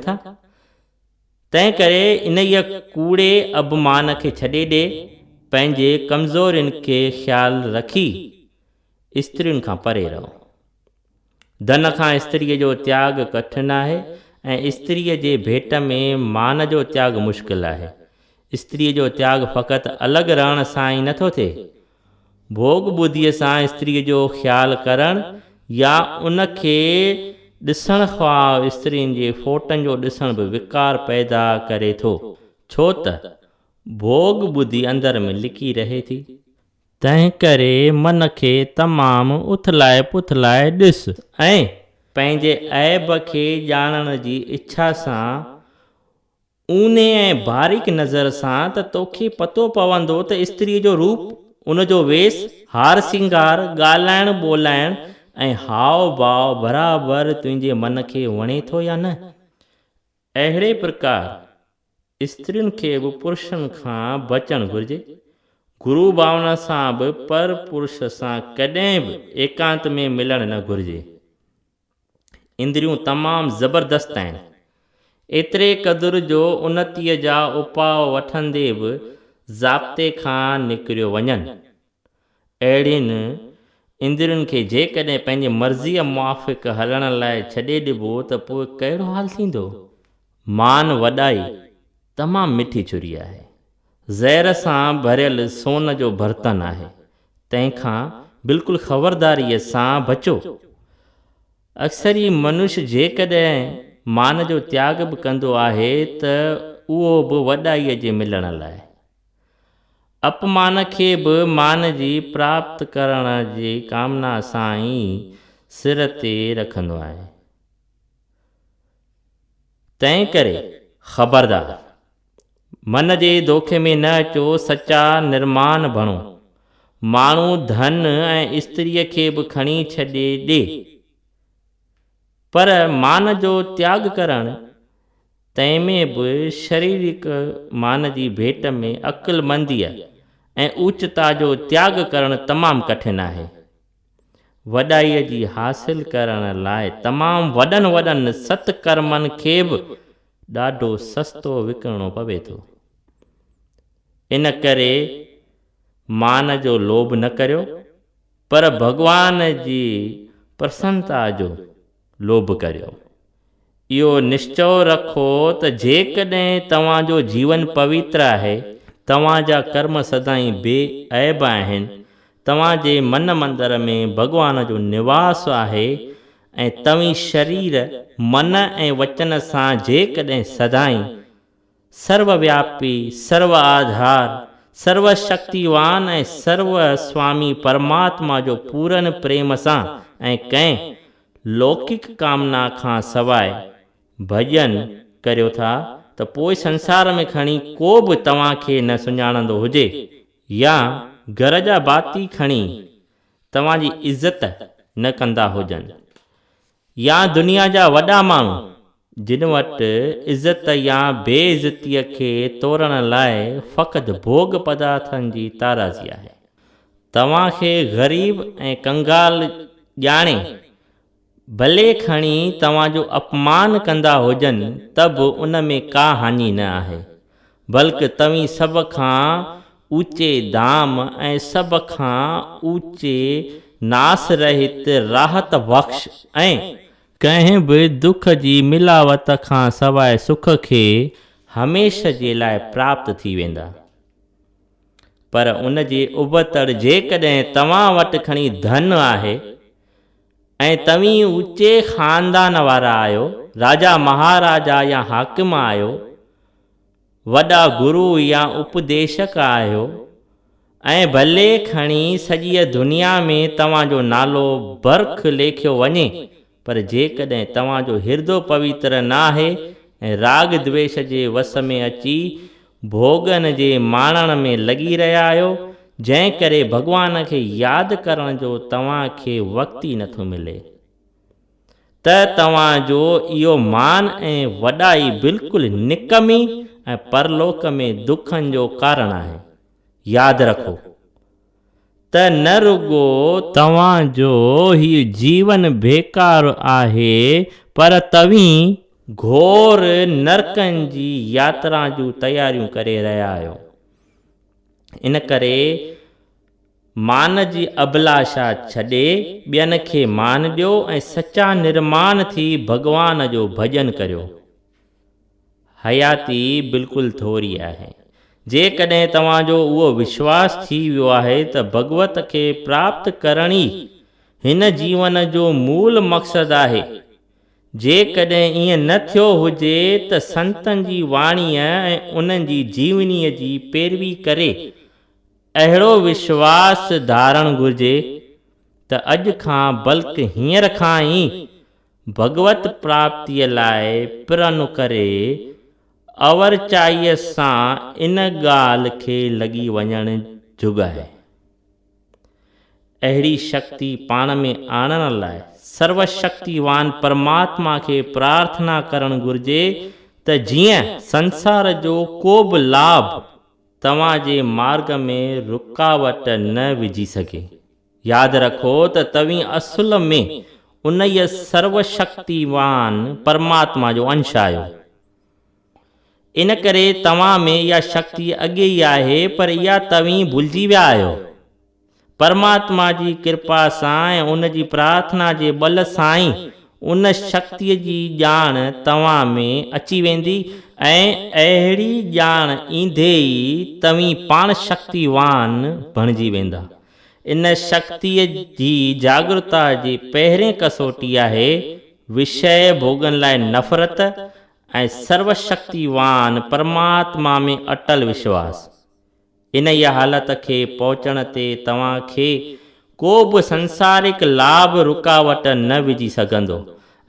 ٿا. تنهن ڪري انهيء ڪوڙي اڀمان کي ڇڏي ڏي، پنهنجي ڪمزورين کي خيال رکي استرين کان پري رهو. ڌن کان استريء جو تياڳ ڪٺن آهي ۽ استريء جي ڀيٽ ۾ مان جو تياڳ مشڪل آهي. استريء جو تياڳ فقط الڳ رهڻ سان ئي نٿو ٿئي. ڀوڳ ٻڌيء سان استريء جو خيال ڪرڻ يا ان کي ڏسڻ خواهه استرين جي فوٽن جو ڏسڻ به وڪار پيدا ڪري ٿو، ڇو ته ڀوڳ ٻڌي اندر ۾ لڪي رهي ٿي. تنهنڪري من کي تمام اٿلائي پٿلائي ڏس ۽. پنهنجي عيب کي ڄاڻڻ جي اڇا سان اونهي ۽ باريڪ نظر سان ته توکي پتو پوندو ته استريء جو روپ، ان جو ويس، هار سينگار، ڳالهائڻ ٻولهائڻ ۽ هاء باء برابر تنهنجي من کي وڻي ٿو يا نه. اهڙي پرڪار استرين کي به پرشن کان بچڻ گهرجي. گرو ڀاونا سان به پر پرش سان ڪڏهن به ايڪانت ۾ ملڻ نه گهرجي. اندريون تمام زبردست آهن. ايتري قدر جو انتيء جا اپاء وٺندي به ضابطي کان نڪريو وڃن. اهڙين اندرين کي جيڪڏهن پنهنجي مرضيء موافق هلڻ لاء ڇڏي ڏبو ته پوء ڪهڙو حال ٿيندو؟ مان وڏائي تمام مٺي ڇري آهي. زهر سان ڀريل سون جو برتن آهي، تنهن کان بلڪل خبرداريء سان بچو. اڪثر ئي منش جيڪڏهن مان جو تياڳ به ڪندو آهي ته اهو به وڏائيء جي ملڻ لاء. اپمان کي به مان جي پراپت ڪرڻ جي ڪامنا سان ئي سر تي رکندو آهي. تنهن ڪري خبردار! من جي دوکي ۾ نه اچو، سچا نرمان بڻو. ماڻهو ڌن ۽ استريء کي به کڻي ڇڏي ڏي، پر مان جو تياڳ ڪرڻ، تنهن ۾ به شريرڪ مان جي ڀيٽ ۾ عقلمنديء ۽ اوچتا جو تياڳ ڪرڻ تمام ڪٺن آهي. وڏائيء جي حاصل ڪرڻ لاء تمام وڏن وڏن ست ڪرمن کي به ڏاڍو سستو وڪڻڻو پوي ٿو. ان ڪري مان جو لوڀ نه ڪريو، پر ڀڳوان جي پرسنتا جو لوڀ ڪريو. اهو نشچو رکو ته جيڪڏهن توهان جو جيون پوتر آهي، توهان جا ڪرم سدائين بي عيب آهن، توهان جي من مندر ۾ ڀڳوان جو نواس آهي ۽ توهين شرير، من ۽ وچن سان جيڪڏهن سدائين سرو وياپي، سرو آڌار، سرو شڪتيوان ۽ سرو سوامي پرماتما جو پورن پريم سان ۽ ڪنهن لوڪڪ ڪامنا کان سواء ڀڄن ڪريو ٿا ته پوء سنسار ۾ کڻي ڪو به توهان کي نه سڃاڻندو هجي يا گهر جا ڀاتي کڻي توهان جي عزت نه ڪندا هجن يا دنيا جا وڏا ماڻهو جن وٽ عزت يا بي عزتيء کي تورڻ لاء فقط ڀوڳ پدارٿن جي تارازي آهي. توهان کي غريب ۽ ڪنگال ڄاڻي ڀلي کڻي توهان جو اپمان ڪندا هجن ته به ان ۾ ڪا هاڃي نه آهي، بلڪ توهين سڀ کان اوچي دام ۽ سڀ کان اوچي ناس رهت راحت بخش ۽. ڪنهن به دک جي ملاوت کان سواء سک کي هميشه جي لاء پراپت ٿي ويندا. پر ان جي ابتڙ جيڪڏهن توهان وٽ کڻي ڌن آهي ۽ توهين اوچي خاندان وارا آهيو، راجا مهاراجا يا حاڪم آهيو، وڏا گرو يا اپديشڪ آهيو ۽ ڀلي کڻي سڄيء دنيا ۾ توهان جو نالو برک ليکيو وڃي، پر جيڪڏهن توهان جو هردو پويتر نه آهي ۽ راڳ دويش جي وس ۾ اچي ڀوڳن جي ماڻڻ ۾ لڳي رهيا آهيو، جنهن ڪري ڀڳوان کي ياد ڪرڻ جو توهان کي وقت ئي نٿو ملي، ته توهان جو اهو مان ۽ وڏائي بلڪل نڪمي ۽ پرلوڪ ۾ دکن جو ڪارڻ آهي. ياد رکو ته نه رڳو توهان جو هي جيون بيڪار آهي، پر توهين. گهور نرڪن جي ياترا جون تياريون ڪري رهيا آهيو. ان ڪري مان جي اڀلاشا ڇڏي ٻين کي مان ڏيو ۽ سچا نرمان ٿي ڀڳوان جو ڀڄن ڪريو. حياتي بلڪل ٿوري آهي. جيڪڏهن توهان جو اهو وشواس ٿي ويو آهي ته ڀڳوت کي پراپت ڪرڻ ئي هن جيون جو مول مقصد آهي. جيڪڏهن ائين نه ٿيو هجي ته سنتن جي واڻيء ۽ انهن جي جيونيء جي پيروي ڪري اهڙو وشواس ڌارڻ گهرجي ته اڄ کان بلڪ هينئر کان ئي ڀڳوت پراپتيء لاء پرن ڪري اورچائيء سان ان ڳالهه کي لڳي وڃڻ جڳائي. اهڙي شڪتي پاڻ ۾ آڻڻ لاء سروشڪتيوان پرماتما کي پرارٿنا ڪرڻ گهرجي ته جيئن سنسار جو ڪو به لاڀ توهان جي مارڳ ۾ رڪاوٽ نه وجهي سگهي. ياد رکو ته توهين اصل ۾ انهيء سروشڪتيوان پرماتما جو انش آهيو. ان ڪري توهان ۾ اها شڪتي اڳي ئي آهي، پر اها توهين ڀلجي ويا آهيو. پرماتما جي ڪرپا سان ۽ ان جي پرارٿنا جي ٻل سان ئي ان شڪتيء جي ڄاڻ توهان ۾ اچي ويندي ۽ اهڙي ڄاڻ ايندي ئي توهين پاڻ شڪتيوان بڻجي ويندا. ان شڪتيء جي جاڳرتا جي پهرين ڪسوٽي آهي وشيه ڀوڳن لاء نفرت ۽ سروشڪتيوان پرماتما ۾ اٽل وشواس. انهيء حالت کي پهچڻ تي توهان کي ڪو به سنسارڪ لاڀ رڪاوٽ نه وجهي سگهندو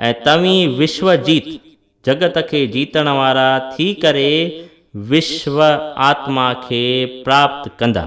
۽ توهين وشوجيت، جڳت کي جيتڻ وارا، ٿي ڪري وشو آتما کي پراپت ڪندا.